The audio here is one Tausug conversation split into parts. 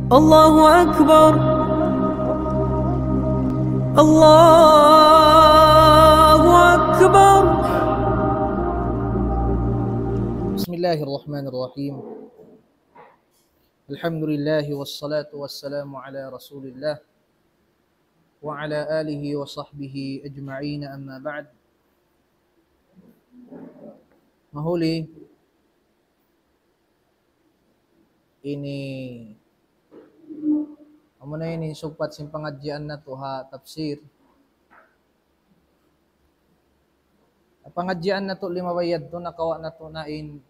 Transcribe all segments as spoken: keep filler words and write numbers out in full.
الله أكبر. الله أكبر. بسم الله الرحمن الرحيم. الحمد لله والصلاة والسلام على رسول الله وعلى آله وصحبه أجمعين، أما بعد. Mahuli ini, amuna ini in sugpat sin pangadjian natu' ha tafsir. Pangadjian natu' limabay yadtu, nakawa' natu' na in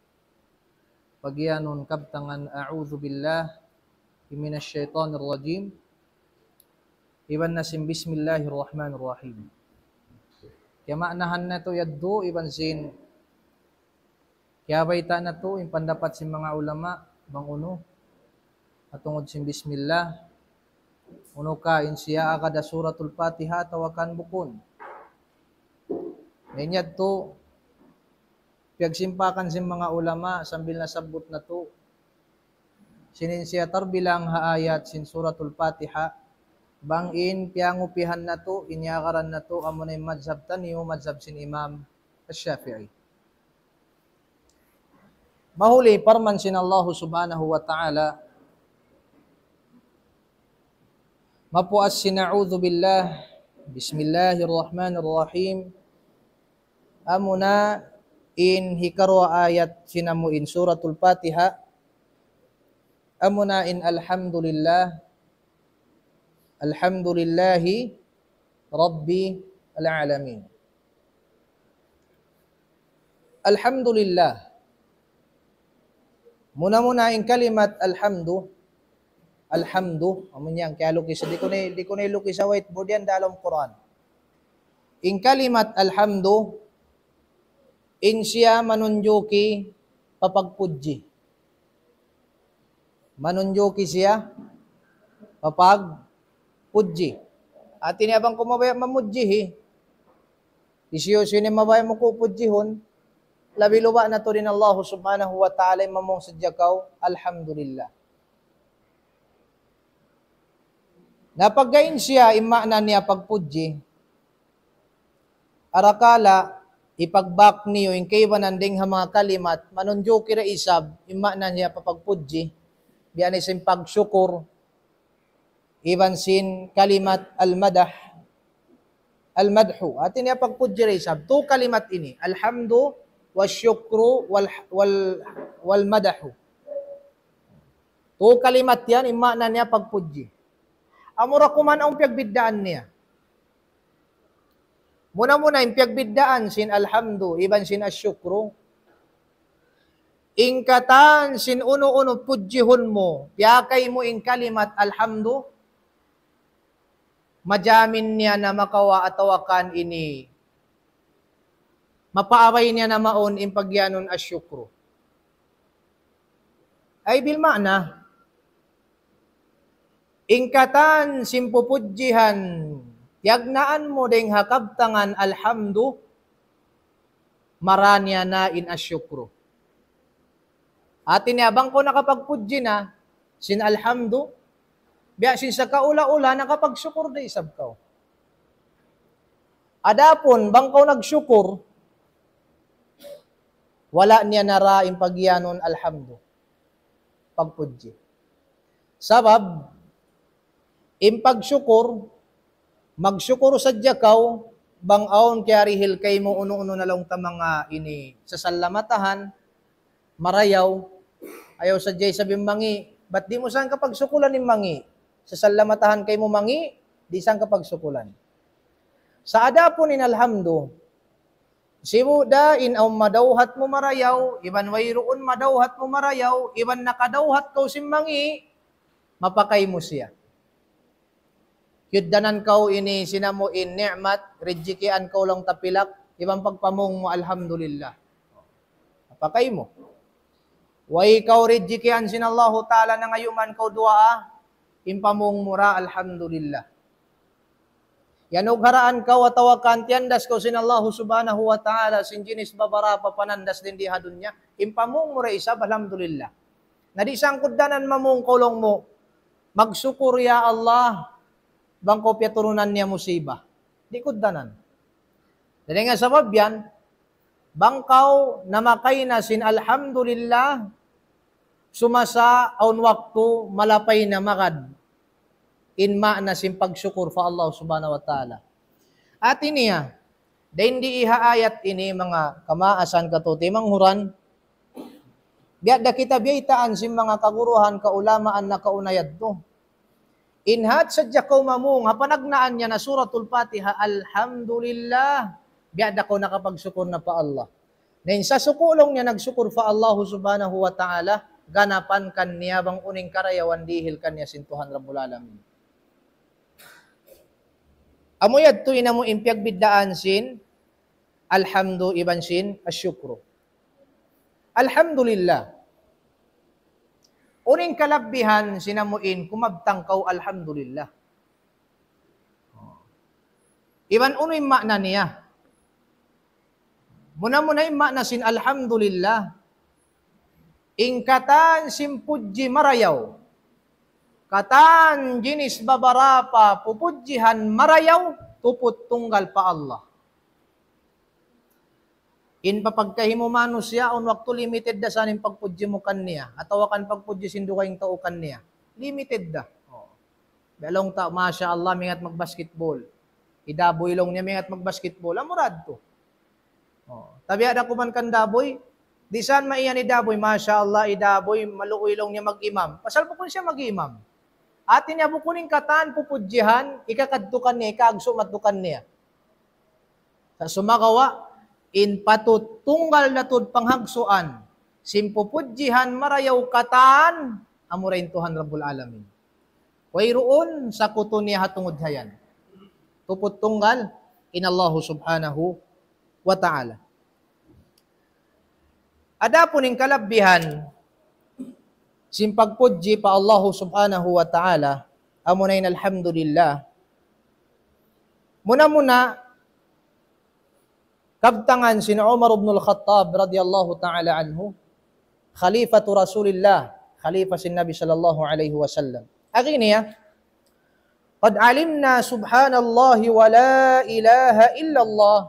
pagiyanun kabtangan أعوذ بالله من الشيطان الرجيم iban na sin بسم الله الرحمن الرحيم. Kiyamaanahan natu' yadtu iban sin kiyabayta' natu' in pandapat sin manga ulama bang unu ha tungud sin bismillah, unu ka in siya agad ha Suratul Fatiha atawa kan bukun. Na in yadtu piyagsimpakan sin manga ulama sambil nasabbut natu' sin in siya tarbilang ha ayat sin Suratul Fatiha, bang in piyangupihan natu', in iyagaran natu', amuna in madhab taniyu, madhab sin Imam Ash-Shafi'i. Mahuli parman sin Allahu Subhanahu wa Ta'ala, mapuas sin أعوذ بالله، بسم الله الرحمن الرحيم. Amuna in hikaruwa ayat sin amu in Suratul Fatiha. Amuna in الحمد لله، الحمد لله رب العالمين. Alhamdulillah. Muna-muna in kalimat alhamdu, alhamdu, amu yan, kiyalukis, di' ku na, di' ku na ilukis ha whiteboard yan, dalam Qur'an. In kalimat alhamdu, in siya manunjuki pa pagpudji. Manunjuki siya pa pagpudji. Hati niya bang kaw mabaya' mamudji, hi. Hisiyu-siyu in mabaya' mu kaw pudjihun, labi-labi na tuud in Allah Subhanahu wa Ta'ala, in mamung sadja kaw, alhamdulillah. Na pagga in siya, in maana niya pagpudji, arakala', hipagbak niyu in kaibanan dayn ha manga kalimat, manunjuki da isab, in maana niya pa pagpudji, biya' na sin pagsukur, iban sin kalimat al-madah, al-madhu. Hati niya pagpudji da isab. Tu kalimat ini, alhamdu, wa shukru, wal, wal, wal madahu. Tu kalimat yan, in maana niya pagpudji. Amura kuman awn piyagbiddaan niya. Muna-muna in piyagbiddaan sin alhamdu, iban sin asyukru. In katan sin unu-unu pudjihun mu, piyakay mu in kalimat alhamdu, majamin niya na makawa' atawa kan ini, mapaabay niya na mawn in pagiyanun asyukru. Ay bil maana, in katan sin pupudjihan, tiyagnaan mu dayn ha kabtangan alhamdu, mara niya na in asyukru. Hati niya bang kaw nakapagpudji na sin alhamdu, biya' sin sakaula-ula nakapagsukur da isab kaw. Adapun bang kaw nagsukur, wala' niya na ra in pagiyanun alhamdu, pagpudji. Sabab, in pagsukur, magsukur sadja kaw, bang awn kiyarihil kaymu unu-unu na laung ta manga ini sasalamatahan, marayaw, ayaw sadja isab in mangi', bat di' mu sangka pagsukulan in mangi', sasalamatahan kaymu mangi', di' sangka pagsukulan. Sa' adapun in alhamdu, sibu' da in awn madawhat mu marayaw, iban wayruun madawhat mu marayaw, iban nakadawhat kaw sin mangi', mapakay mu siya. Kiyugdanan kaw ini sin amu in ni'mat, ridjikian kaw laung ta pilak, iban pagpamung mu alhamdulillah. Mapakay mu. Way kaw ridjikian sin Allahu Ta'ala nangayuman kaw duwaa, in pamung mu ra alhamdulillah. Iyanugharaan kaw atawa kan tiyandas kaw sin Allahu Subhanahu wa Ta'ala sin jinis babarapa panandas dayn di ha dunya, in pamung mu ra isab alhamdulillah. Na di' sangkuddanan mamung kaw laung mu, Pagsukur, ya Allah, bang kaw piyaturunan niya musiba. Di' kugdanan. Dayn ha sabab yan, bang kaw namakay na sin alhamdulillah, sumasa awn waktu malapay na magad. In maana sin pagsukur pa Allah subhanahu wa ta'ala. Hati niya, dayn di ha ayat ini manga kamaasan katu' timanghuran, biya' da kita biyaytaan sin manga kaguruhan, kaulamaan nakauna yadtu. In hat sadja kaw mamung, ha panagnaan niya na Suratul Fatiha, alhamdulillah, biya' da kaw nakapagsukur na pa Allah. Na in sasuku' laung niya nagsukur pa Allah subhanahu wa ta'ala, ganapan kaniya bang unu in karayawan dihil kaniya sin Tuhan Rabbul Alamin. Amu yadtu in amu in piyagbiddaan sin alhamdu iban sin asyukru. Alhamdulillah. Unu in kalabbihan sin amu in kumabtang kaw alhamdulillah. Iban unu in maana niya. Muna-muna in maana sin alhamdulillah. In katan sin pudji marayaw. Katan jinis babarapa pupudjihan marayaw, tuput tunggal pa Allah. In papagkahi mu manusiya', awn waktu limited da sa in pagpudji mu kaniya, atawa kan pagpudji sin dugaing tau kaniya. Limited da. Oh. Biya' laung ta, masha Allah, maingat magbasketball. Hi Daboy laung niya maingat magbasketball. Amu ra yadtu. Oh. Tabiya' da kuman kan Daboy, di' san maiyan hi Daboy, masha Allah, hi Daboy, maluoy laung niya mag-imam. Pasal bukun siya mag-imam. Hati niya bukun in katan pupudjihan, ikakadtu kaniya, ikaagsu' madtu kaniya. Sa' sumagawa', in patut tunggal da tuud pangagsuan, sin pupudjihan marayaw katan, amura in Tuhan Rabbul Alamin. Wayruun sakutu niya ha tungud ha yan. Tuput tunggal in Allahu subhanahu wa ta'ala. Adapun in kalabbihan sin pagpudji pa Allahu subhanahu wa ta'ala, amuna in alhamdulillah. Muna-muna, kabtangan sin Umar ibn al-Khattab radiyallahu ta'ala anhu, Khalifatu Rasulillah, Khalifa sin Nabi sallallahu alayhi wasallam. Agi niya, قد علمنا سبحان الله ولا إله إلا الله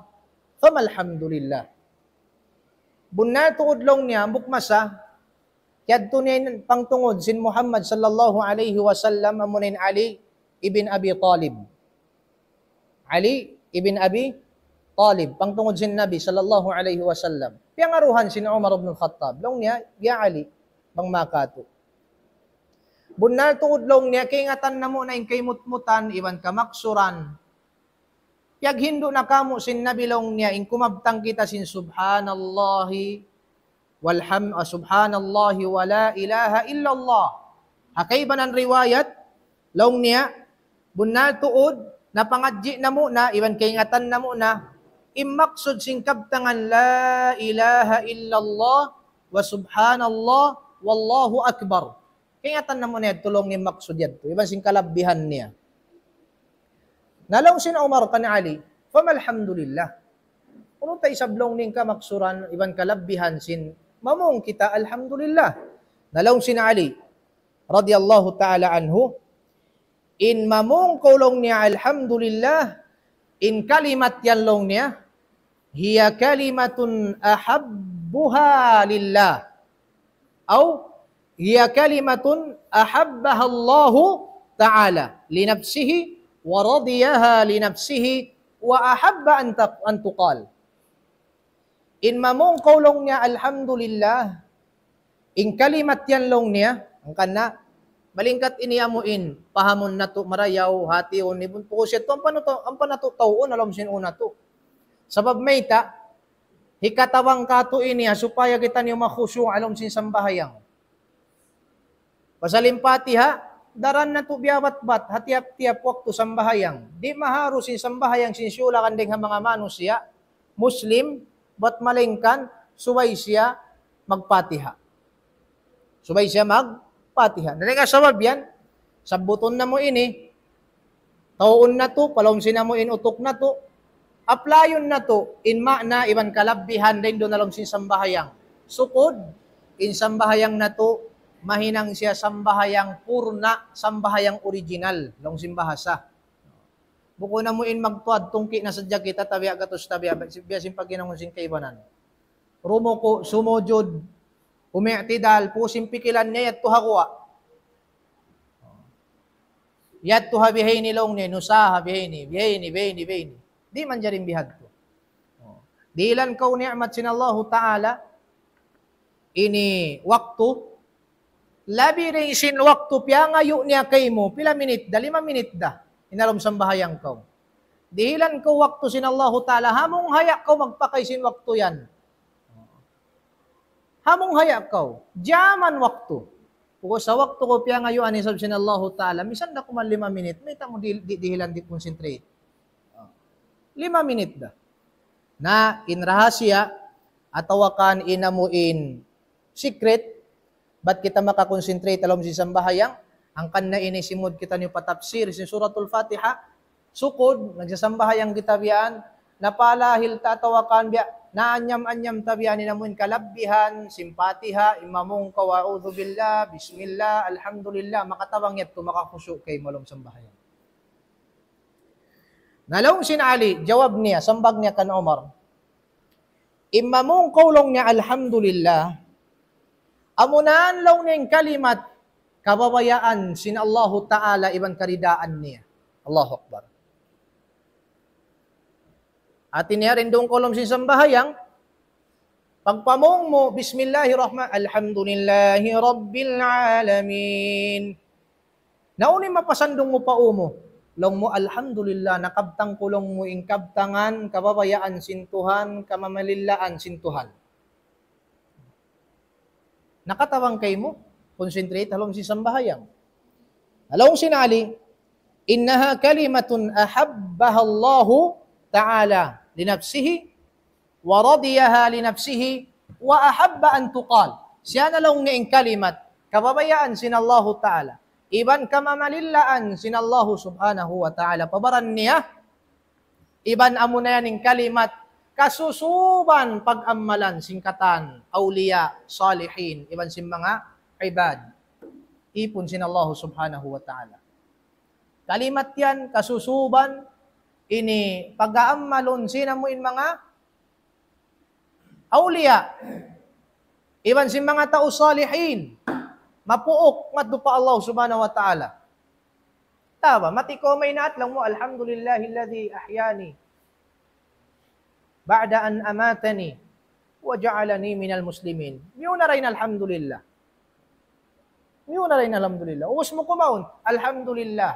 فما الحمد لله. Bunnal tuud laung niya, hambuuk masa, kiyadtu niya in pangtungud sin Muhammad sallallahu alayhi wasallam, amuna in Ali ibn Abi Talib. Ali ibn Abi Talib, pangtungud sin Nabi sallallahu alayhi wasallam. Piyangaruhan sin Umar ibn Khattab. Laung niya, "Ya Ali, bang makatu'. Bunnal tuud laung niya, kaingatan namu' na in kaimutmutan, iban kamaksuran. Piyaghindu' na kamu' sin Nabi laung niya, in kumabtang kita sin subhanallahi, walham-, ah, subhanallahi wa la ilaha illallah." Ha kaibanan riwayat, laung niya, bunnal tuud, napangadji' namu' na, iban kaingatan namu' na, in maksud sin kabtangan la ilaha illallah wa subhanallah wallahu akbar. Kaingatan namu' na yadtu laung niya maksud yadtu, iban sin kalabbihan niya. Na laung sin Umar kan Ali, "Fama alhamdulillah? Unu ta isab laung niya in kamaksuran, iban kalabbihan sin mamung kita alhamdulillah?" Na laung sin Ali, radiyallahu ta'ala anhu, in mamung kaw laung niya alhamdulillah, in kalimat yan laung niya, هي كلمة أحبها لله. أو هي كلمة أحبها الله تعالى لنفسه ورضيها لنفسه وأحب أن تق-، أن تقال. In mamung kaw laung niya, alhamdulillah, in kalimat yan laung niya, hangkan na, malingkat ini amu in, pahamun natu' marayaw, hatiun, ibun pukus yadtu, ampa natu', ampa natu' tauun, ha lawm sin ū natu'. Sabab mayta', hikatabang katu' ini, ha, supaya kitaniyu makhusyu' ha lawm sin sambahayang. Pasal in Fatiha, daran natu' biyabatbat, ha tiyap-tiyap waktu sambahayang. Di' maharus in sambahayang sin siyulakan dayn ha manga manusiya', Muslim, bat malaingkan, subay siya mag-Fatiha. Subay siya mag-Fatiha. Na dayn ha sabab yan, sabbutun namu' ini, tauun natu', pa lawm sin amu in utuk natu', applyun natu', in maana iban kalabbihan dayn duun ha lawm sin sambahayang. Sukud, in sambahayang natu', mahinang siya sambahayang purna, sambahayang original, laung sin bahasa. Bukun na mu in magtuad tungki' na sadja kita, tabiya' gatus tabiya', biya' sin paghinangun sin kaibanan. Rumuku', sumujud, umi'tidal, pusin pikilan niya, yadtu ha guwa'. Yadtu ha bihayni laung niya, nusaha bihayni, bihayni, bihayni, bihayni. Di' manjari bihadtu. Dihilan kaw ni'mat sin Allahu Ta'ala, ini waktu, labi dayn sin waktu piyangayu' niya kaymu, pila minit da, lima minit da, in ha lawm sambahayang kaw. Dihilan kaw waktu sin Allahu Ta'ala, hamung haya' kaw magpakay sin waktu yan. Hamung haya' kaw, jaman waktu. Pag'ubus waktu kaw piyangayuan isab sin Allahu Ta'ala, misan da kuman lima minit, mayta' mu di, di, dihilan di' concentrate. Lima minit da. Na in rahasiya, atawa kan in amu in secret, bat kita maka-concentrate ha lawm sin sambahayang, hangkan na ini simud kitaniyu pa tafsir sin Suratul Fatiha, sukud, nagsasambahayang kita biya' yan, napalahil ta atawa kan biya', naanyam-anyam ta biya' yan in amu in kalabbihan sin Fatiha, imamung kaw, "A'udhu billah, bismillah, alhamdulillah," makatabang yadtu, makakhusyu' kaymu ha lawm sambahayang. Na laung sin Ali, jawab niya, sambag niya kan Umar, "Imamung kaw laung niya, alhamdulillah, amu na yan laung niya in kalimat kababayaan sin Allahu Ta'ala iban karidaan niya." Allahu Akbar. Hati niya, didtu kaw ha lawm sin sambahayang, pagpamung mu, bismillahirrahman-, alhamdulillahi rabbil alamin. Na unu in mapasandung mu pa ū mu? Laung mu, "Alhamdulillah, nakabtang ku laung mu in kabtangan, kababayaan sin Tuhan, kamamalillaan sin Tuhan." Nakatabang kaymu, concentrate ha lawm sin sambahayang. Laung sin Ali, "Innaha kalimatun ahabbaha Allahu Ta'ala li nafsihi, wa radiyaha li nafsihi, wa ahabba an tuqal." Siya na laung niya in kalimat, kababayaan sin Allahu Ta'ala, iban kamamalillaan sin Allahu Subhanahu wa Ta'ala pa baran niya, iban amu na yan in kalimat kasusuban pag-ammalan sin katan awliya, salihin, iban sin manga ibad, īpun sin Allahu Subhanahu wa Ta'ala. Kalimat yan kasusuban ini pag-aammalun sin amu in manga awliya, iban sin manga tau salihin, mapuuk madtu pa Allah Subhanahu wa Ta'ala. Taba, mati kaw maynaat, laung mu, "Alhamdulillahilladhi ahyani ba'da an amatani wa ja'alani minal muslimin." Miyuna da in alhamdulillah. Miyuna da in alhamdulillah. Ubus mu kumaun, alhamdulillah.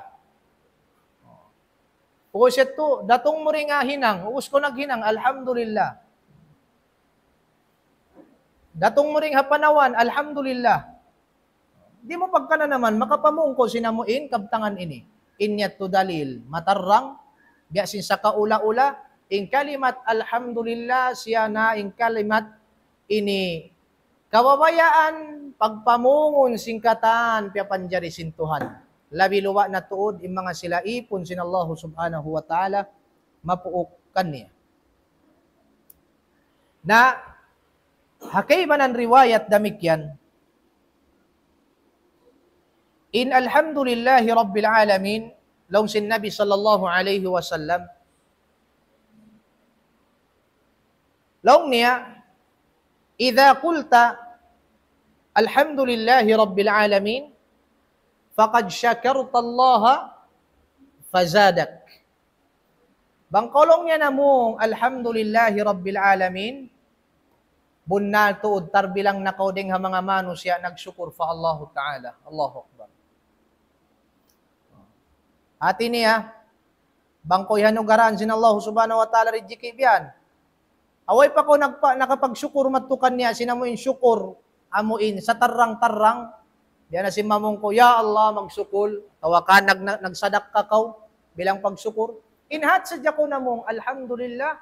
Ubus yadtu, datung mu dayn ha hinang, ubus kaw naghinang, alhamdulillah. Datung mu dayn ha panawan, alhamdulillah. Di' mu pagkananaman, makapamung kaw sin amu in kabtangan ini. In yadtu dalil, matarrang, biya' sin sakaula-ula, in kalimat alhamdulillah, siya na in kalimat ini kababayaan, pagpamungun sin katan piyapanjari sin Tuhan. Labi luba' na tuud in manga sila īpun sin Allahu Subhanahu wa Ta'ala, mapuuk kaniya. Na, ha kaibanan riwayat damikkiyan, in alhamdulillahi rabbil alamin, laung sin Nabi sallallahu alayhi wasallam, laung niya, "Idha qulta alhamdulillahi rabbil alamin, faqad shakartallaha fazadak." Bang kaw laung niya namung, "Alhamdulillahi rabbil alamin," bunnal tuud tarbilang na kaw dayn ha manga manusiya' nagsukur pa Allahu Ta'ala. Allahu Akbar. Hati niya, bang kaw iyanugaraan sin Allahu Subhanahu wa Ta'ala rijiki' biya' yan, way pa kaw nagpa-, nakapagsukur madtu kaniya sin amu in sukur, amu in satarrang-tarrang, biya' na sin mamung kaw, "Ya Allah, magsukul," atawa ka nag-, nag-, nagsadakka kaw bilang pagsukur. In hat sadja kaw namung, "Alhamdulillah,"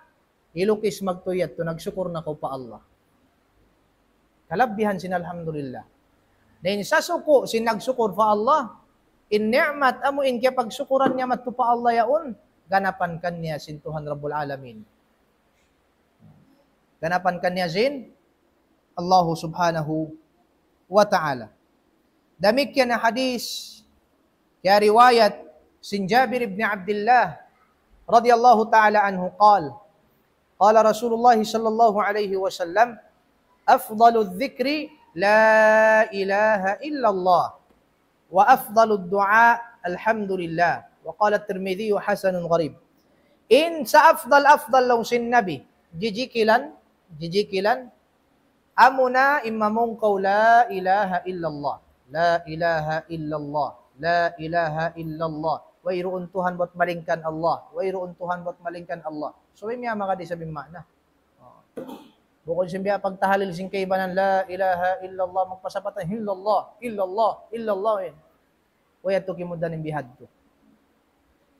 hilukis madtu yadtu, nagsukur na kaw pa Allah. Kalabbihan sin alhamdulillah. Na in sasuku' sin nagsukur pa Allah, in ni'mat amu in kiyapagsukuran niya madtu pa Allah yaun, ganapan kaniya sin Tuhan Rabbul Alamin. Ganapan kaniya sin Allahu Subhanahu wa Ta'ala. Damikkiyan in hadith, kiyariwayat sin Jabir ibn Abdullah radiyallahu ta'ala anhu qal, قال رسول الله صلى الله عليه وسلم: أفضل الذكر لا إله إلا الله، وأفضل الدعاء الحمد لله، وقال الترمذي حسن غريب. In sa afdal-afdal laung sin Nabi, jijikilan, jijikilan, amuna in mamung kaw la ilaha illallah. La ilaha illallah. La ilaha illallah. Wayruun Tuhan bat malaingkan Allah. Wayruun Tuhan bat malaingkan Allah. So, in miyamagad isab in maana. Oh. Bukun sin biya' pagtahalil sin kaibanan, la ilaha illallah, magpasapatan, illallah, illallah, illallah, yan. Way atu kimugdan in bihadtu.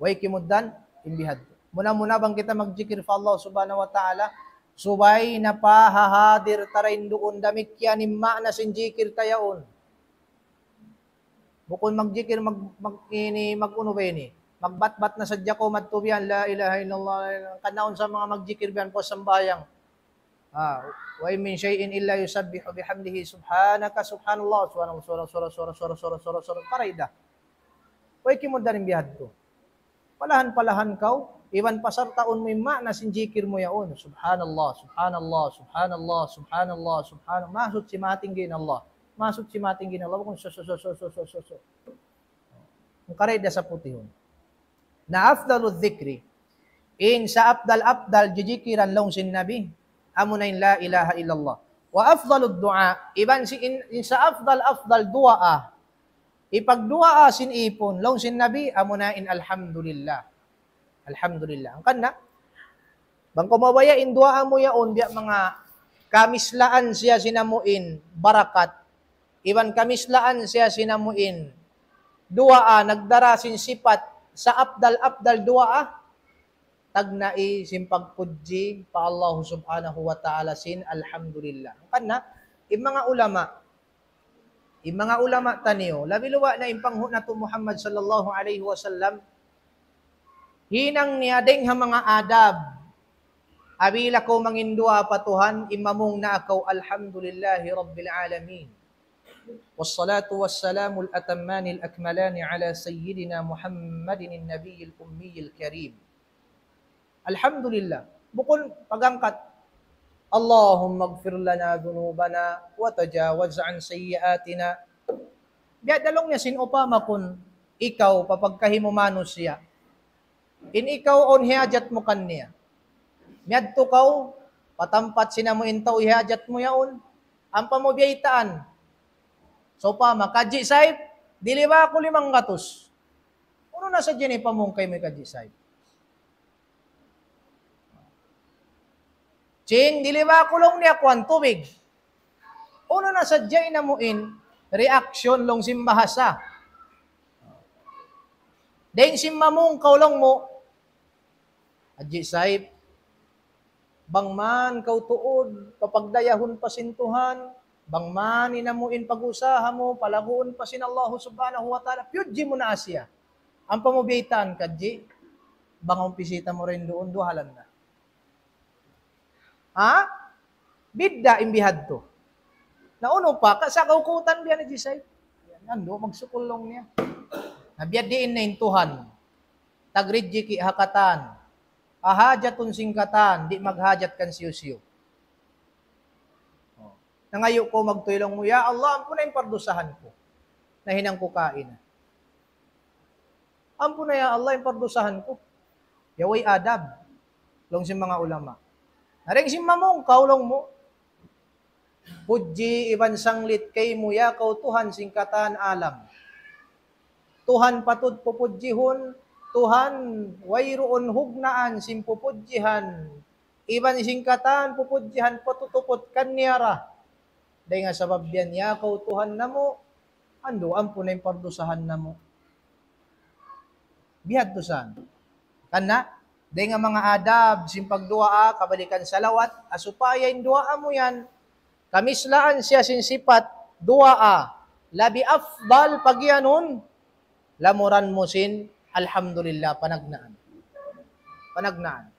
Way kimugdan in bihadtu. Muna-muna bang kita magjikir pa Allah Subhanahu wa Ta'ala, subay na pa hahadir ta dayn duun damikkiyan in maana sin jikir ta yaun. Bukun magjikir, mag, mag, ini, mag-unu ba ini? Magbatbat na sadja kaw madtu biyan, la ilaha illallah, la ilaha, kanaun sa manga magjikir biyan pa sambahayang. Ah, وإن من شيء إلا يسبح بحمده سبحانك سبحان الله. Subhanallah, subhanallah, subhanallah, subhanallah, subhanallah, subhanallah, subhanallah, subhanallah, subhanallah. Way kimugdan in bihadtu. Palahan-palahan kaw, iban pasartaun mu in maana sin jikir mu yaun. Subhanallah, subhanallah, subhanallah, subhanallah, subhanallah. Mahasuchi, mahatinggi in Allah. Mahasuchi, mahatinggi in Allah. Bukun so, so, so. Makaray da sa putihun. Na afdalu dhikri. In sa afdal-afdal jijikiran laung sin Nabi, amuna in la ilaha illallah. Wa afdalu du'a, iban si in, in sa afdal-afdal duwaa, ipagduwaa sin ipun, laung sin Nabi, amuna in alhamdulillah. Alhamdulillah. Hangkan na, bang kaw mabaya' in duwaa mu yaun, biya' manga kamislaan siya sin amu in barakat, iban kamislaan siya sin amu in duwaa, nagdara sin sipat sa afdal-afdal duwaa, tagnai sin pagpudji pa Allah Subhanahu wa Ta'ala sin alhamdulillah. Hangkan na, in manga ulama, in manga ulama taniyu, labi luwa na in panghu' natu' Muhammad sallallahu alayhi wasallam, hinang niya dayng ha manga adab. Apabila kaw manginduwaa pa Tuhan, in mamung na kaw, alhamdulillahi rabbil alamin. والصلاة والسلام الأتمان الأكملان على سيدنا محمد النبي الأمي الكريم. Alhamdulillah. Bukun pag-angkat, اللهم اغفر لنا ذنوبنا وتجاوز عن سيئاتنا. Biya' da laung niya sin upama kun ikaw papagkahi mu manusiya'. In ikaw awn hiyajat mu kaniya. Miyadtu kaw, pa tampat sin amu in tau hiyajat mu yaun, ampa mu biyaytaan. Sawpama, "Kaji Saib, dili ba aku limanggatus?" Unu na sadja in pamung kaymu, Kaji Saib? "Ching, dili ba aku laung niya kuwan tubig?" Unu na sadja in amu in reaction laung sin bahasa. Dayng sin mamung kaw laung mu, "Haji Saib, bang man kaw tuud, papagdayahun pa sin Tuhan, bang man in amu in pag-usaha mu, palaguun pa sin Allah Subhanahu wa Ta'ala, piyudji mu na siya." Ampa mu biyaytaan, "Kaji, bang awn pisita mu dayn duun, duhalan na." Ha? Bidda' in bihadtu. Na unu pa, ka-, sa kaukutan biya' na jisay. Andu', magsukul laung niya. Na biya' diin na in Tuhan. Tagrijiki ha katan. Hahajatun sin katan, di' maghajat kan siyu-siyu. Oh. Nangayu' kaw magtuy laung mu, "Ya Allah, ampuna in pardusahan ku. Nahinang ku kaina. Ampuna, ya Allah, in pardusahan ku." Ya way adab. Laung sin manga ulama. Na dayng sin mamung kaw laung mu, "Pudji iban sanglit kaymu, ya kaw Tuhan sin katan alam. Tuhan patut pupudjihun, Tuhan wayruun hugnaan sin pupudjihan, iban sin katan pupudjihan patutuput kaniya ra. Dayng ha sabab yan, ya kaw Tuhan namu', andu', ampuna in pardusahan namu'." Bihadtu san. Karna', dayng ha manga adab sin pagduwaa, kabalikan salawat, ha supaya in duwaa mu yan, kamislaan siya sin sipat duwaa, labi afdal pagiyanun, lamuran mu sin alhamdulillah, panagnaan. Panagnaan.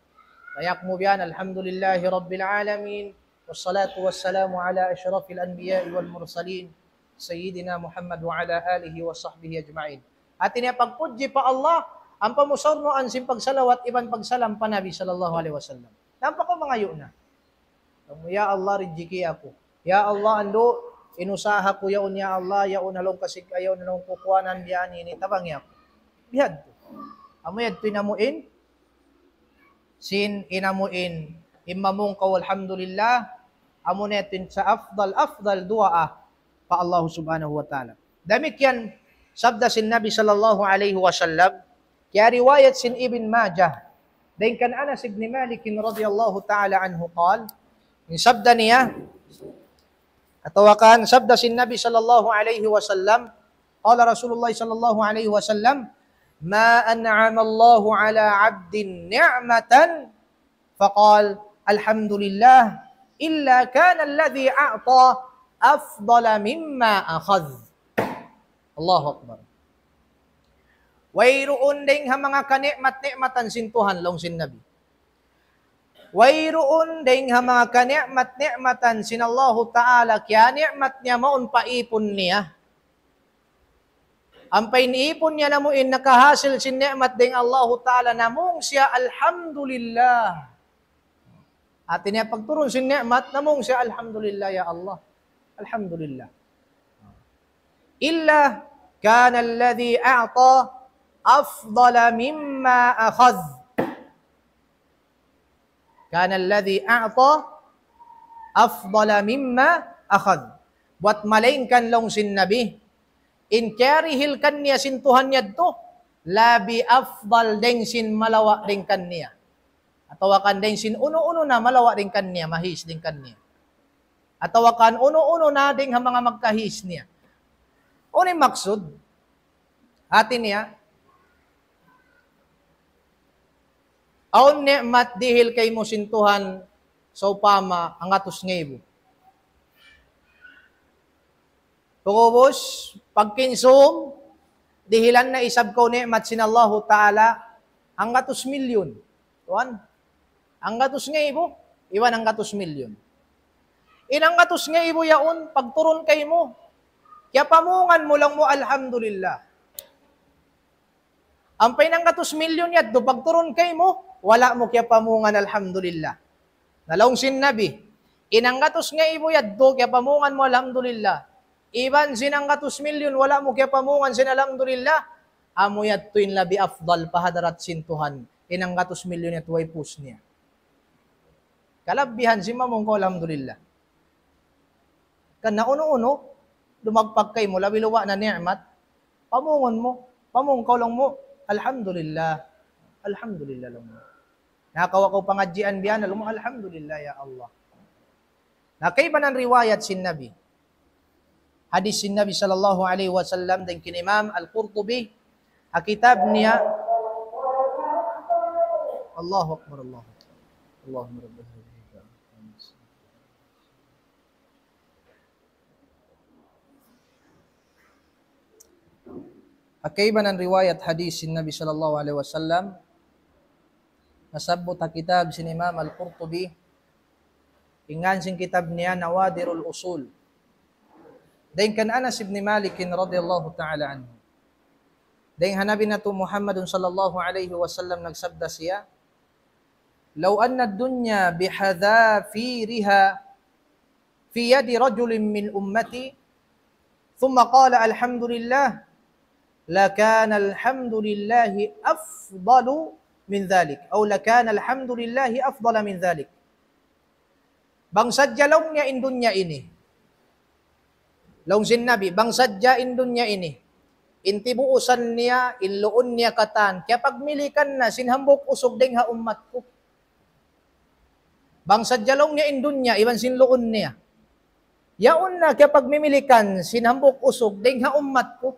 Kayak mu biyan, "Alhamdulillahi Rabbil Alamin, wassalatu wassalamu ala ashrafil anbiya'i wal mursalin, سيدنا محمد وعلى آله وصحبه أجمعين. Hati niya pagpudji pa Allah, ampa mu surnaan sin pagsalawat iban pagsalam pa Nabi sallallahu alayhi wasallam. Nampak kaw mangayu' na. Laung mu, "Ya Allah, rijiki aku. Ya Allah, andu', in usaha ku yaun, ya Allah, yaun ha lawm kasig-, yaun ha lawm kukuanan biya' ini, ini, tabangi aku." Bihadtu. Amu yadtu in amu in, sin in amu in, in mamung kaw alhamdulillah, amu na yadtu in sa afdal, afdal duwaa pa Allah subhanahu wa ta'ala. Damikkiyan sabda sin Nabi sallallahu alayhi wasallam, kiyariwayat sin Ibn Majah, dayn kan Anas ibn Malik radiyallahu ta'ala anhu qal, in sabda niya, atawa kan sabda sin Nabi sallallahu alayhi wasallam, qala Rasulullah sallallahu alayhi wasallam, ما أنعم الله على عبد نعمة فقال الحمد لله إلا كان الذي أعطى أفضل مما أخذ. Allahu Akbar. Wayruun dayng ha manga kani'mat-ni'matan sin Tuhan, laung sin Nabi. Wayruun dayng ha manga kani'mat-ni'matan sin Allahu Ta'ala, kiyani'mat niya mawn pa ipun niya. Ampa in ipun niya namu' in nakahasil sin ni'mat dayng Allahu Ta'ala, namung siya alhamdulillah. Hati niya pagturun sin ni'mat, namung siya alhamdulillah, ya Allah. Alhamdulillah. إلا كان الذي أعطى أفضل مما أخذ. كان الذي أعطى أفضل مما أخذ. Buwat malaingkan laung sin Nabi, in kiyarihil kaniya sin Tuhan yadtu, labi afdal dayng sin malawa' dayng kaniya. Atawa kan dayng sin unu-unu na malawa' dayng kaniya, mahis dayng kaniya. Atawa kan unu-unu na dayng ha manga magkahis niya. Unu in maksud? Hati niya, awn ni'mat dihil kaymu sin Tuhan, sawpama, hanggatus ngaibu. Pag'ubus, pagkinsum, dihilan na isab kaw ni'mat sin Allahu Ta'ala, hanggatus milyun. Tuwan, hanggatus ngaibu, iban hanggatus milyun. In hanggatus ngaibu yaun, pagturun kaymu, kiyapamungan mu laung mu, "Alhamdulillah." Ampa in hanggatus milyun yadtu, pagturun kaymu, wala' mu kiyapamungan, "Alhamdulillah." Na laung sin Nabi, in hanggatus ngaibu yadtu, kiyapamungan mu, "Alhamdulillah." Iban sin hanggatus milyun, wala' mu kiyapamungan sin, "Alhamdulillah." Amu yadtu in labi afdal pa hadarat sin Tuhan. In hanggatus milyun yadtu way pus niya. Kalabihan sin mamung kaw, "Alhamdulillah." Karna' unu-unu, dumagpak kaymu, labi luba' na ni'mat, pamungun mu, pamung kaw laung mu, "Alhamdulillah, alhamdulillah," laung mu. Nakawa' kaw pangadjian biya' na, laung mu, "Alhamdulillah, ya Allah." Na kaibanan riwayat sin Nabi. Hadis sin Nabi sallallahu alayhi wasallam dayn kan Imam Al-Qurtubi, ha kitab niya, Allahu Akbar, Allahu Akbar. Allahumma rabbi hadhihi da'wah. Ha kaibanan riwayat hadis sin Nabi sallallahu alayhi wasallam, nasabbut ha kitab sin Imam Al-Qurtubi, in ngan sin kitab niya Nawadirul Usul. Dayn kan Anas ibn Malik radiyallahu ta'ala anhu. Dayn ha Nabi natu' Muhammadun sallallahu alayhi wasallam nagsabda siya, لو أن الدنيا بحذافيرها في يد رجل من أمتي ثم قال الحمد لله لكان الحمد لله أفضل من ذلك، أو لكان الحمد لله أفضل من ذلك. Bang sadja laung niya in dunya ini. Laung sin Nabi, bang sadja in dunya ini. In tibuusan niya, in luun niya katan, kiyapagmilikan na sin hambuuk usug dayn ha ummat ku. Bang sadja laung niya in dunya, iban sin luun niya. Yaun na kiyapagmimilikan sin hambuuk usug dayn ha ummat ku.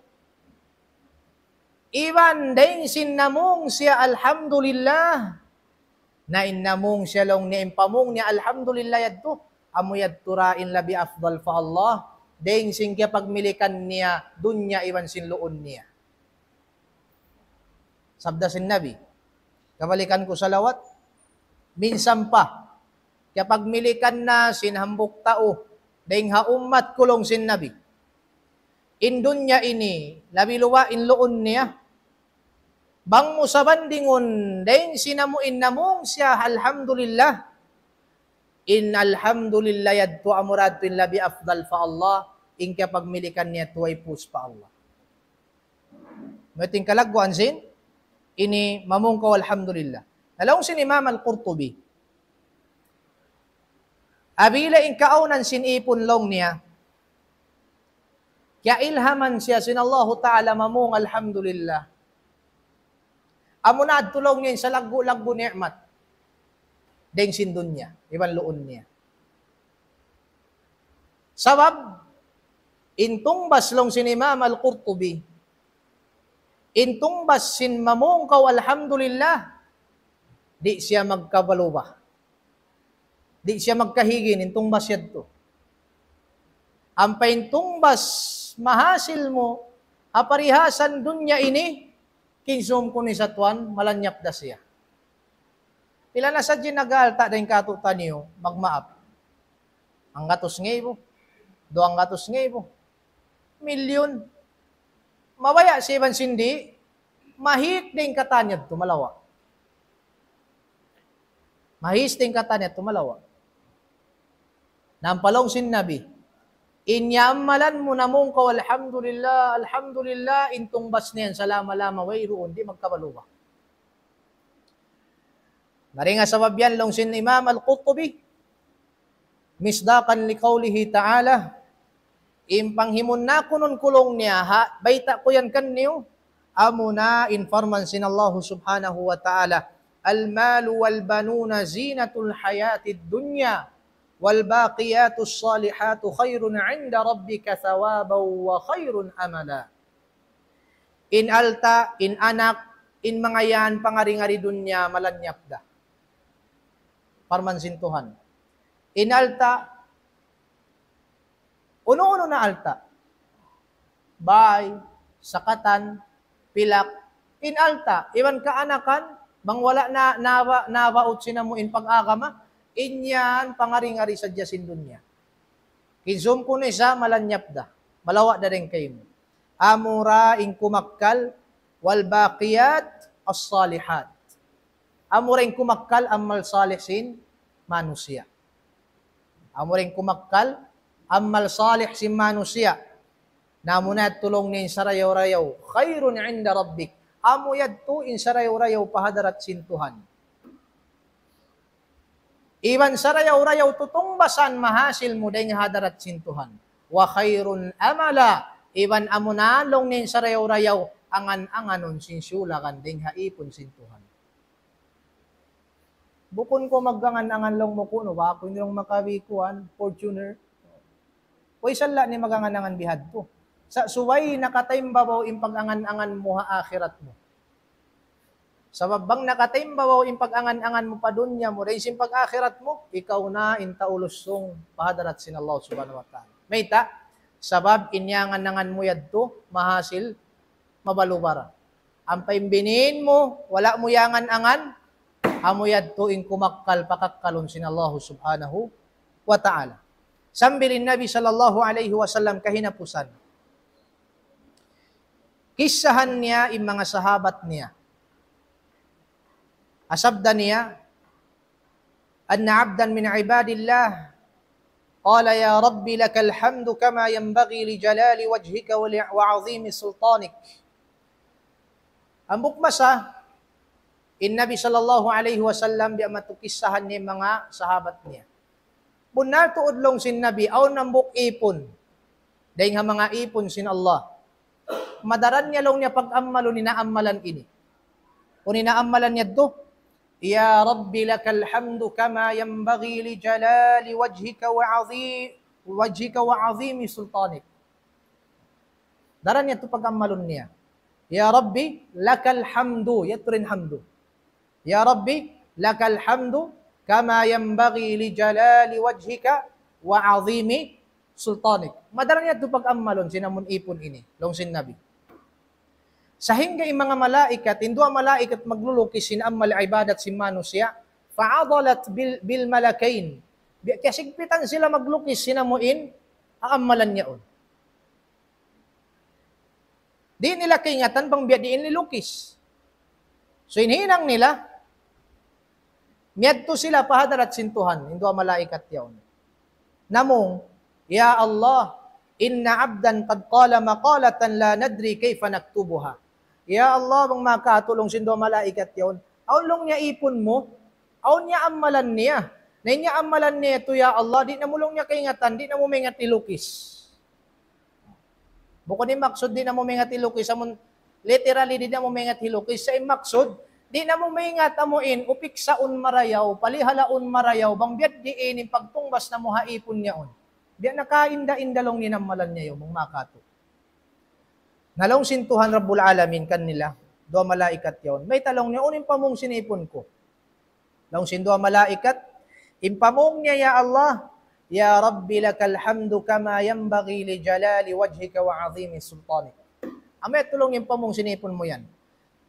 Iban dayn sin namung siya alhamdulillah. Na in namung siya laung niya in pamung niya alhamdulillah yadtu. Amu yadtu ra in labi afdal pa Allah. Dayn sin kiyapagmilikan niya dunya iban sin luun niya. Sabda sin Nabi, kabalikan ku salawat, minsan pa, kiyapagmilikan na sin hambuuk tau, dayn ha ummat ku laung sin Nabi. In dunya ini, labi luwa in luun niya. Bang mu sabandingun, dayn sin amu in namung siya, alhamdulillah. In alhamdulillah yadtu amura yadtu in labi afdal pa Allah, in kiyapagmilikan niya tuway pus pa Allah. Mating kalagguan sin, ini mamung kaw alhamdulillah. Na laung sin Imam Al-Qurtubi, apabila in kaawnan sin ipun laung niya, kiyailhaman siya sin Allahu Ta'ala mamung alhamdulillah. Amuna yadtu laung niya in salaggu'-laggu' ni'mat dayn sin dunya, iban luun niya. Sabab, in tungbas laung sin Imam Al-Qurtubi, in tungbas sin mamung kaw alhamdulillah, di' siya magkabaluba. Di' siya magkahigin, in tungbas yadtu. Ampa in tungbas mahasil mu, ha parihasan dunya ini, kinsum kunu' isab tuwan, malanyap da siya. Pila na sadja in nag-aalta' dayn kātu'niyu, magmaap. Hanggatus ngaibu, duwanggatus ngaibu, milyun. Mabaya' siya iban sin di', mahis da in katan yadtu malawa'. Mahis da in katan yadtu malawa'. Na ampa laung sin Nabi, in yaamalan mu namung kaw alhamdulillah, alhamdulillah, in tungbas niya yan salama-lama wayruun, di' magkabaluba. Dayn ha sabab yan laung sin Imam Al-Qurtubi, مصداقا لقوله تعالى, in panghimunakun ku laung niya ha, bayta' ku yan kaniyu, amuna in parman sin Allah subhanahu wa ta'ala, المال والبنون زينة الحياة الدنيا والباقيات الصالحات خير عند ربك ثوابا وخير أملا. In alta', in anak, in manga yan pangari-ngari dunya malanyap da. Parman sin Tuhan. In alta', unu-unu na alta'. Bay, sakatan, pilak, in alta', iban kaanakan, bang wala' na, nawa-, nawaut sin amu in pag-agama, in yan pangari-ngari sadja sin dunya. Kinsum kunu' isab malanyap da, malawa' da dayn kaymu. Amura in kumakkal, والباقيات الصالحات. Amura in kumakkal amal salih sin manusiya'. Amura in kumakkal amal salih sin manusiya'. Na amuna yadtu laung niya in sarayaw-rayaw, خير عند ربك. Amu yadtu in sarayaw-rayaw pa hadarat sin Tuhan. Iban sarayaw-rayaw tutungbasan mahasil mu dayn ha hadarat sin Tuhan. وخير أملا. Iban amuna laung niya in sarayaw-rayaw angan-anganun sin siyulakan dayn ha ipun sin Tuhan. Bukun ku mag-angan-angan laung mu kunu', ba aku ini laung makawi kuwan, Fortuner. Way sala' niya mag-angan-angan bihadtu. Sa' subay nakataimbabaw in pag-angan-angan mu ha akhirat mu. Sabab bang nakataimbabaw in pag-angan-angan mu pa dunya mu, dayn sin pag-akhirat mu, ikaw na in tau lusung pa hadarat sin Allah subhanahu wa ta'ala. Mayta', sabab in iyangan-angan mu yadtu, mahasil, mabaluba ra. Ampa in binin mu, wala' mu iyangan-angan, amu yadtu in kumakkal pakakkalun sin Allah subhanahu wa ta'ala. Sambil in Nabi sallallahu alayhi wasallam kahinapusan. Kissahan niya in manga sahabat niya. Asabda niya, أن عبدا من عباد الله قال: يا رب لك الحمد كما ينبغي لجلال وجهك ول-، وعظيم سلطانك. Hambuuk masa, in Nabi sallallahu alayhi wasallam biya' matu kissahan niya manga sahabat niya. Bunnal tuud laung sin Nabi, awn hambuuk ipun. Dayn ha manga ipun sin Allah. Madaran niya laung niya pag-ammalun in inaammalan ini. Unu in inaammalan niya yadtu? يا رب لك الحمد كما ينبغي لجلال وجهك وعظيم، وجهك وعظيم سلطانك. Daran niya yadtu pag-ammalun niya. يا رب لك الحمد. Yadtu in hamdu. يا رب لك الحمد كما ينبغي لجلال وجهك وعظيم سلطانك. Madaran niya yadtu pag-ammalun sin amun ipun ini, laung sin Nabi. Sahingga in manga malaikat, in duwa malaikat maglulukis sin amal ibadat sin manusiya', فعضلت بال-، بالملكين. Biya' kiyasigpitan sila maglukis sin amu in aammalan niya yaun. Di' nila kaingatan bang biya' diin lilukis. So, in hinang nila, miyadtu sila pa hadarat sin Tuhan, in duwa malaikat yaun. Namung, "Ya Allah, inna abdan qad qala maqalatan la nadri kayfa naktubuha." "Ya Allah," bang makatulung sin duwa malaikat yaun, "awn laung niya ipun mu, awn niya amalan niya. Na in niya amalan niya yadtu, ya Allah, di' namu' laung niya kaingatan, di' namu' maingat ilukis." Bukun in maksud di' namu' maingat ilukis, amun literally di' namu' maingat ilukis. Sa' in maksud, di' namu' maingat amu in, upiksaun marayaw, palihalaun marayaw, bang biya' diin in pagtungbas namu' ha ipun niya yaun. Biya' na kainda-inda laung niya in amalan niya yaun, bang makatu. Na laung sin Tuhan Rabbul Alamin kanila, duwa malaikat yaun. "Mayta' laung niya, unu in pamung sin ipun ku?" Laung sin duwa malaikat, in pamung niya, "Ya Allah, ya Rabbi lakal hamdu kama yanbaghi li jalali wajhika wa azimi sultanik." Amu yadtu laung in pamung sin ipun mu yan.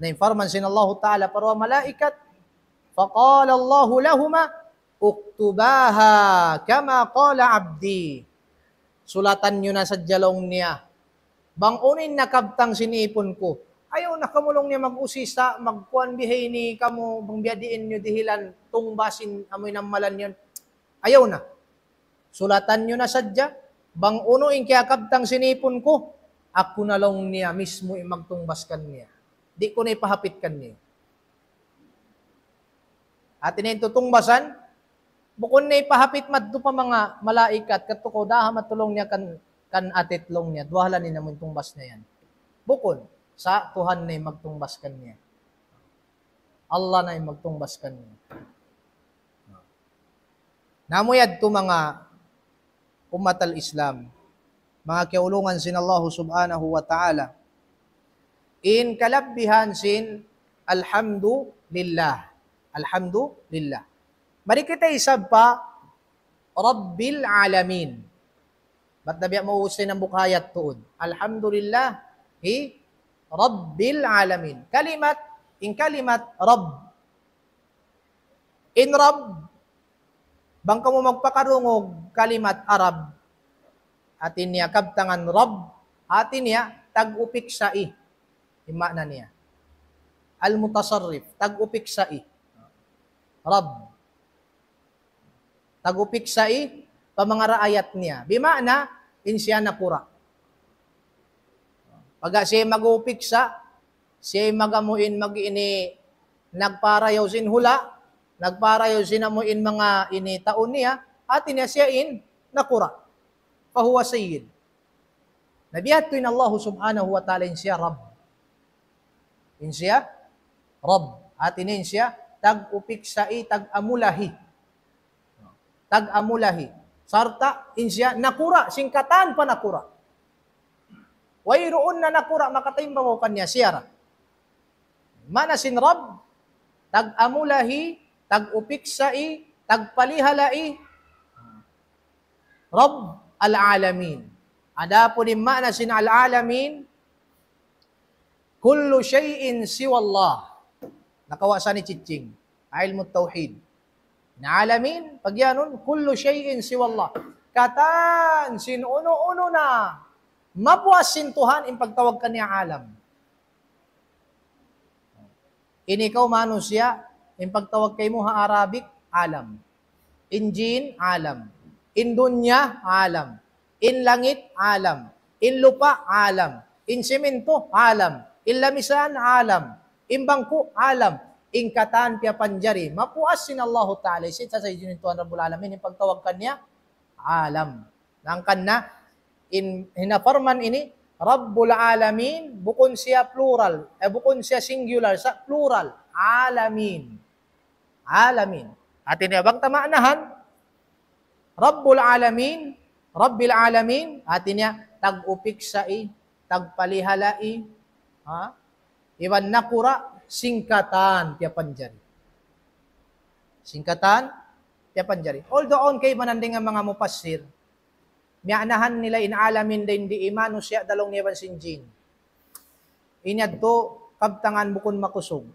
Na in parman sin Allahu Ta'ala pa duwa malaikat, "Faqala Allahu lahuma, uktubaha kama qala abdi." "Sulatan niyu na sadja," laung niya, "bang unu in nakabtang sin ipun ku. Ayaw na kamu," laung niya, "mag-usisa, magkuan bihaini kamu, bang biya' diin niyu dihilan tungbas in amu in amalan niyu. Ayaw na. Sulatan niyu na sadja, bang unu in kiyakabtang sin ipun ku, aku na," laung niya, "mismu in magtungbas kaniya. Di' ku na ipahapit kaniyu." Hati niya in tutungbasan, bukun na ipahapit madtu pa manga malaikat, "Kadtu kaw, daha madtu," laung niya, "kan, kan atit," laung niya, "duwahlan in amu in tungbas niya yan." Bukun, sa' Tuhan na in magtungbas kaniya. Allah na in magtungbas kaniya. Na amu yadtu manga ummat al-Islam, manga kiyaulungan sin Allahu Subhanahu wa Ta'ala. In kalabbihan sin alhamdulillah. Alhamdulillah. Mari kita isab pa Rabbil Alamin. Bat na biya' mausay ng bukayat tuud. Alhamdulillahi Rabbil Alamin. Kalimat, in kalimat Rabb. In Rabb, bang kamu magpakarungug kalimat Arab, hati niya kabtangan Rabb, hati niya tag-upiksa i. In maana niya. Al-mutasarrif, tag-upiksa i. Rabb. Tag-upiksa i pa manga raayat niya. Bimaana, in siya nakura'. Pagka siya mag-upiksa, siya mag-amuin mag-ini, nagparayaw sin hula', nagparayaw sin amuin manga ini tau niya, hati niya siya in nakura'. Fahuwa sayyid. Na biya' ha yadtu in Allah Subhanahu wa Ta'ala in siya Rabb. In siya Rabb. Hati niya in siya tag-upiksa i, tag-amulahi. Tag-amulahi. Sarta' in siya nakura', sin katan pa nakura'. Wayruun na nakura' makataimbabaw kaniya, siya ra. Maana sin Rabb, tag-amulahi, tag-upiksa i, tagpalihala i. Rabb al-alamin. Adapun in maana sin al-alamin, kullu shay'in siwallah. Nakawa' sa ni Chiching. Ilmu tawhid. Na alamin, pagyanun, kullu shay'in siwallah. Katan sin unu-unu na mapuas sin Tuhan in pagtawag kaniya alam. Ini kaw manusiya', in pagtawag kaymu ha Arabic, alam. In jin, alam. In dunya, alam. In langit, alam. In lupa', alam. In simento, alam. In lamisan, alam. In bangku', alam. In katan piyapanjari. Mapuas sin Allahu Ta'ala. Hisiyu sa in Tuhan Rabbul Alamin, in pagtawag kaniya, alam. Hangkan na, in, hinaparman ini, Rabbul Alamin, bukun siya plural, eh, bukun siya singular, sa' plural. Alamin. Alamin. Hati niya, bang ta maanahan, Rabbul Alamin, Rabbil Alamin, hati niya, tag-upiksa i, tagpalihala i, ha? Iban nakura', sin katan piyapanjari. Sin katan piyapanjari. Although awn kaibanan dayn ha manga mufassir, miyaanahan nila in alamin dayn di manusiya' da laung niya iban sin jin. In yadtu kabtangan bukun makusug.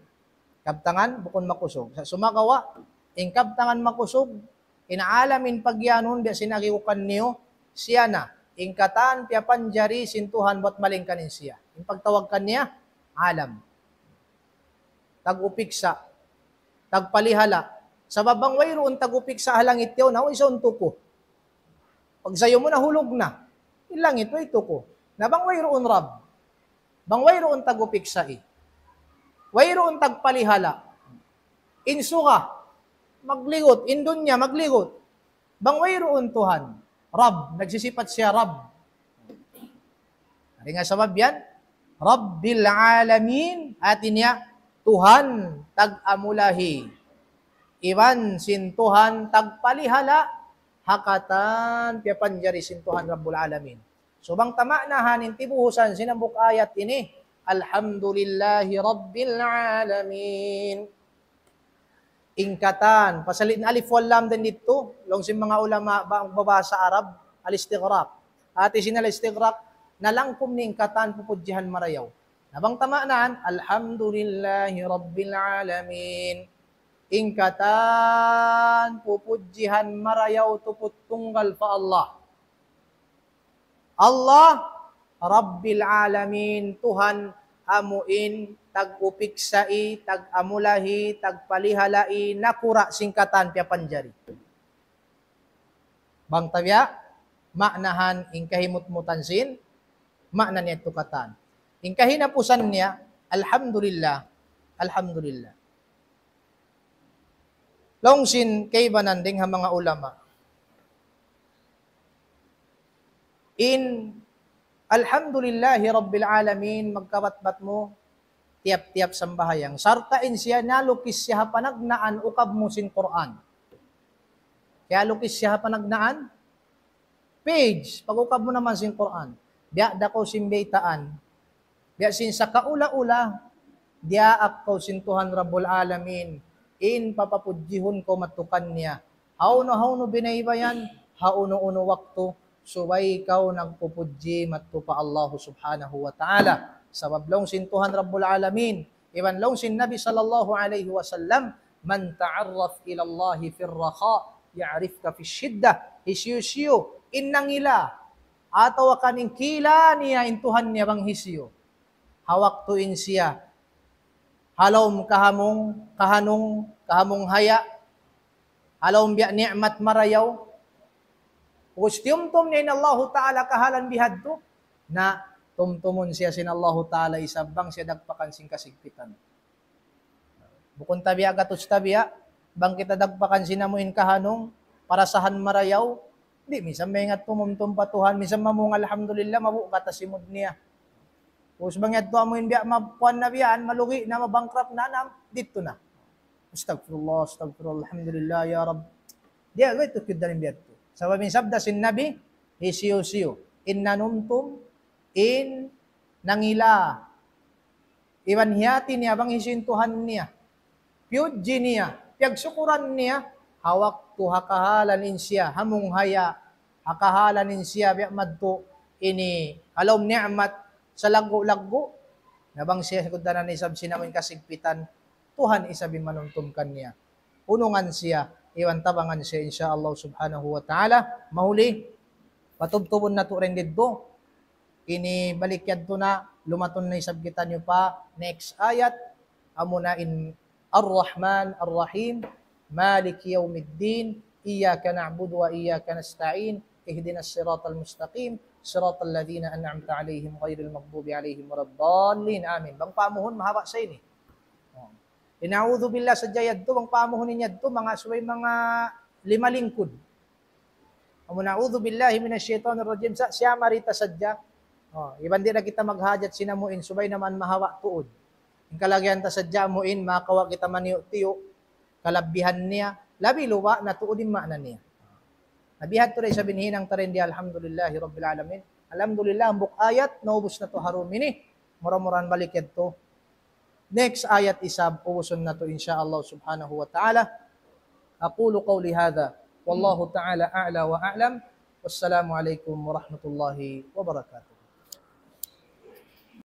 Kabtangan bukun makusug. Sa' sumagawa', in kabtangan makusug, in alamin pagyanun, biya' sin agi ku kaniyu, siya na, in katan piyapanjari sin Tuhan buwat malayngkan in siya. In pagtawag kaniya, alam. Tag-upiksa, tagpalihala. Sabab bang wayruun tag-upiksa ha langit yaun, awn isab tuku. Pagsayu mu nahulug na. In langit, way tuku. Na bang wayruun Rabb. Bang wayruun tag-upiksa i. Wayruun tagpalihala. In suga, magligut. In dunya, magligut. Bang wayruun Tuhan. Rabb, nagsisipat siya Rabb. Dayn ha sabab yan, Rabbil Alamin, hati niya, Tuhan tag-amulahi. Iban sin Tuhan tagpalihala, ha katan piyapanjari sin Tuhan Rabbul Alamin. So, bang ta maanahan in tibuhusan sin hambuuk ayat ini, Alhamdulillahi Rabbil Alamin. In katan, pasal in alif wal lam dayn didtu, laung sin manga ulama ba-, magbabasa Arab, al-istighraq. Hati sin al-istighraq, nalangkum niya in katan pupudjihan marayaw. Na bang ta maanahan, Alhamdulillahi Rabbil Alamin. In katan pupudjihan marayaw tuput tunggal pa Allah. Allah, Rabbil Alamin, Tuhan amuin tag-upiksa i, tag-amulahi, tagpalihala i, nakura' sin katan piyapanjari. Bang ta biya', maanahan in kahimutmutan sin, maana niya yadtu katan. In kahinapusan niya, Alhamdulillah, Alhamdulillah. Laung sin kaibanan dayn ha manga ulama. In Alhamdulillahi Rabbil Alamin, magkabatbat mu tiyap-tiyap sambahayang. Sarta' in siya nalukis siya ha panagnaan ukab mu sin Qur'an. Kiyalukis siya ha panagnaan page, pag-ukab mu naman sin Qur'an. Biya' da kaw sin baytaan. Biya' sin sakaula-ula, diyaak kaw sin Tuhan Rabbul Alamin. In papapudjihun kaw madtu kaniya. Hawnu-hawnu binaybayan, ha unu-unu waktu, subay kaw nagpupudji madtu pa Allahu Subhanahu wa Ta'ala. Sabab laung sin Tuhan Rabbul Alamin, iban laung sin Nabi sallallahu alayhi wasallam, من تعرف إلى الله في الرخاء يعرفك في الشدة. Hisiyu-siyu in nangila, atawa kan in kila niya in Tuhan niya bang hisiyu. Ha waktu in siya ha lawm kahamung, kahanung, kahamung haya, ha lawm biya' ni'mat marayaw. Pag'ubus tiyumtum niya in Allahu Ta'ala kahalan bihadtu, na tumtumun siya sin Allahu Ta'ala isab bang siya dagpakan sin kasigpitan. Bukun ta biya' gatus ta biya', bang kita dagpakan sin amu in kahanung, parasahan marayaw, di', minsan maingat tumumtum pa Tuhan, minsan mamung alhamdulillah, mabuga' ta simud niya. Pag'ubus bang yadtu amu in biya' makuan na biya', malugi na, mabankrupt na, na, didtu na. Astagfirullah, astagfirullah, alhamdulillah, ya Rabb. Di', agay tukid dalim biya' tu. Sabab in sabda sin Nabi, hisiyu-siyu in nanumtum, in nangila, iban hiyati niya bang hisiyu in Tuhan niya. Piyudji niya, piyagsukuran niya, ha waktu ha kahalan in siya, hamung haya, ha kahalan in siya, biya' madtu ini, ha lawm ni'mat, salaggu'-laggu', na bang siya sagutanan isab sin amu in kasigpitan, Tuhan isab in manumtum kaniya. Unungan siya, iban tabangan siya, insya Allah subhanahu wa ta'ala. Mahuli, patubtubun natu' dayn didtu. Ini balik yadtu na, lumatun na isab kitaniyu pa next ayat. Amuna in Ar-Rahman Ar-Rahim, Maliki Yawmiddin, Iyyaka na'budu wa iyyaka nasta'in, Ihdinas siratal mustaqim, siratal ladhina an'amta alayhim ghayril maghdubi alayhim waladdallin. Amin. Bang paamuhun, mahaba' sa ini. Oh. In a'udhu billah sadja yadtu, bang paamuhun in yadtu, manga subay manga lima lingkud. Amu na, "A'udhu billahi minash shaitanir rajim," sa, siya marita sadja. Oh, iban di' na kita maghajat sin amu in, subay naman mahaba' tuud. In kalagihan ta sadja amu in, makawa' kita maniyu'-tiyu', kalabihan niya, labi luba' na tuud in maana niya. Na bihadtu da isab in hinang ta dayn di, alhamdulillahi rabbil alamin. Alhamdulillah, hambuuk ayat, naubus natu' ha dum ini, mura-murahan balik yadtu. Next ayat isab, ubusun natu', insya Allah subhanahu wa ta'ala. أقول قولي هذا، والله تعالى أعلى وأعلم، والسلام عليكم ورحمة الله وبركاته.